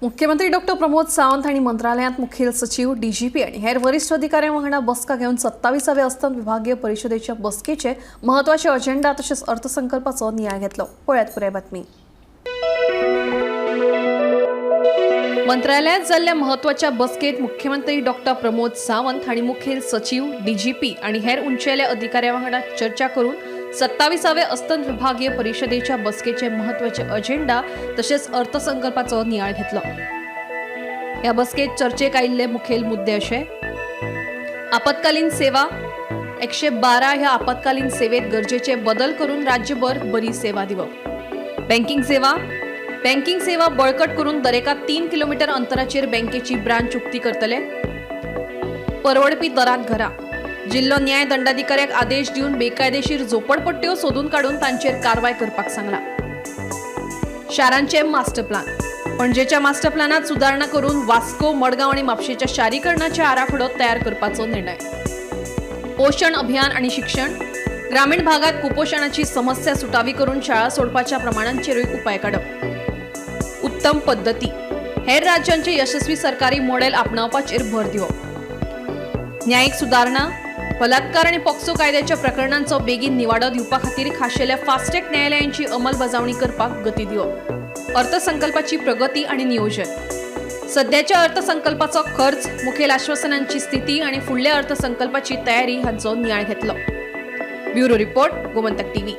मुख्यमंत्री डॉक्टर प्रमोद सावंत हांणी मंत्रालयांत मुखेल सचीव, डीजीपी आनी हेर वरिश्ठ अधिकाऱ्यां वांगडा बसका घेवन 27व्या अस्तंत विभागीय परिशदेच्या बसकेचे म्हत्वाचे अजेंडा तशेंच अर्थसंकल्पाचो नियाळ घेतलो. पळयात पुराय बातमी. मंत्रालयात जाल्ल्या म्हत्वाच्या बसकेत मुख्यमंत्री डॉक्टर प्रमोद सावंत हांणी मुखेल सचीव, डीजीपी आनी हेर उंचेल्या अधिकाऱ्यां वांगडा चर्चा करून 27व्या अस्तंत विभागीय परिशदेच्या बसकेचे म्हत्वाचे अजेंडा तशेंच अर्थसंकल्पाचो नियाळ घेतलो. ह्या बसकेत चर्चेक आयिल्ले मुखेल मुद्दे अशे: आपत्कालीन सेवा, 112 ह्या आपत्कालीन सेवेत गरजेचे बदल करून राज्यभर बरी सेवा दिवप; बँकिंग सेवा, बँकिंग सेवा बळकट करून दरेका 3 किलोमीटर अंतराचेर बँकेची ब्रांच उक्ती करतले; परवडपी दरांत घरां, जिल्लो न्याय दंडाधिकाऱ्याक आदेश दिवन बेकायदेशीर झोपडपट्ट्यो सोदून काडून तांचेर कारवाय करपाक सांगला; शारांचे मास्टर प्लान, पणजेच्या मास्टर प्लानात सुदारणा करून वास्को, मडगांव आनी म्हापशेच्या शारीकरणाचे आराखडो तयार करपाचो निर्णय; पोशण अभियान आणि शिक्षण, ग्रामीण भागात कुपोषणाची समस्या सुटावी करून शाळा सोडपाच्या प्रमाणांचेरूय उपाय काडप; उत्तम पद्दती, हेर राज्यांचे यशस्वी सरकारी मॉडेल आपणावपाचेर भर दिवप; न्यायीक सुदारणा, बलात्कार आणि पॉक्सो कायद्याच्या प्रकरणांचो बेगीन निवाडो दिवपा खातीर खाशेल्या फास्टट्रॅक न्यायालयांची अंमलबजावणी करपाक गती दिवप; अर्थसंकल्पाची प्रगती आणि नियोजन, सध्याच्या अर्थसंकल्पाचो खर्च, मुखेल आश्वासनांची स्थिती आणि फुडल्या अर्थसंकल्पाची तयारी हांचो नियाळ घेतलो. Bureau report, Gomantak TV.